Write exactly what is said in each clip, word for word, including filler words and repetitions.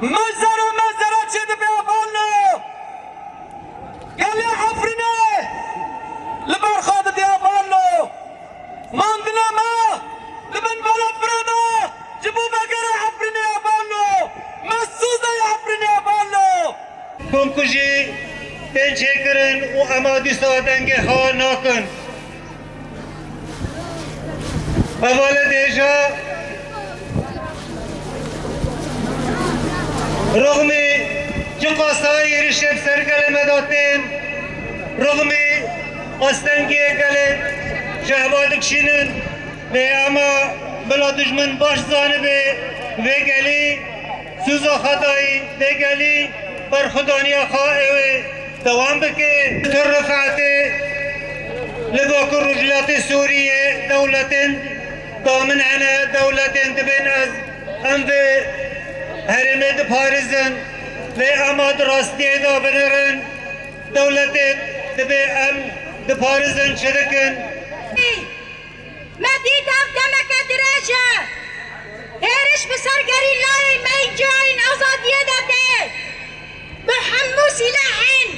Mezara mezara çêdibe Avalno. Gelê Efrînê li ber xwe didê Avalno. Mandina me li bin bala firê de ji bo vegerê Efrînê Avalno. Me soza Efrînê Avalno. Komkujî tên çêkirin û ema dîsa dengê xwe nakin. Hevalê dêja rixmî çiqasa êrişê bi ser gelê me de tên, rixmî astengiyê gelê ji heval dikişînin, lê ema bila dijmin baş zanibe vê gelî, soza xwe dayî vê gelî, berxwedaniya xwe ew ê dewam bike. Tu Rifetê li Bakur Rojhilatê Sûriyê dewletên da min hene, dewletên dibên ez em vê herêmê diparizin, lê ema di rastiyê de binirin, dewletê dibê em diparizin çi dikin? Me dît ev demeke dirêj e. Hêriş bi ser gerîlayên me yên cihayên azadiyê de tê. Bi hemû sîlehên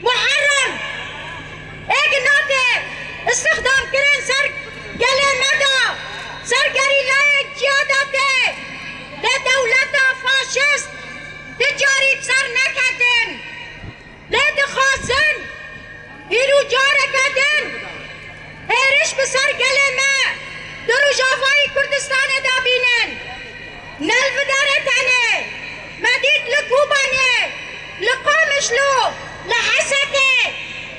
muherrem ê ki nate îstixdamkirin ser gelê me de, ser gerîlayên ciya de tê. Lê dewleta faşîst ti carî bi ser neketin. Lê dixwazin îro careke din hêriş bi ser gelê me di Rojavayê Kurdistanê de bînin. Ne li vê derê tenê, me dît li Kobanê, li Qamişlo, li Hesekê,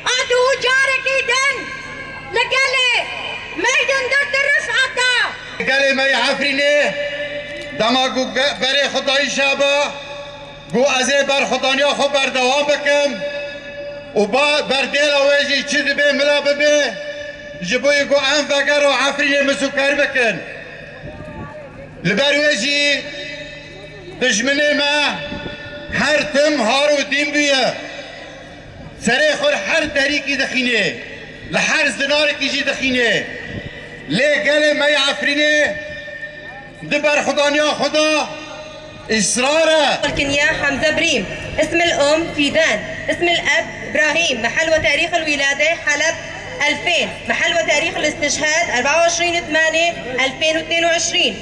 a dû carekî din li gelê me yê din dir di Rifeta. Gelê me yê Efrînê, dema ku ge-, berê xwe dayî şaba, Got, ez ê berxwedaniya xwe berdewam bikim û ba berdêla wê jî çi dibe mila bibe, ji bo ku em veger û Efrînê misûker bikin. Li ber wê jî dijminê me her tim har û dîn bûye. Serê xwe li her derîkî dixîne, li her zinarekî jî dixîne. Lê gelê me yê Efrînê di berxwedaniya xwe de îsrar e. الكنية حمزة بريم. اسم الأم فيدان. اسم الأب إبراهيم. محل وتاريخ الولادة حلب ألفين. محل وتاريخ الاستشهاد أربعة وعشرين ثمانية ألفين واثنين وعشرين.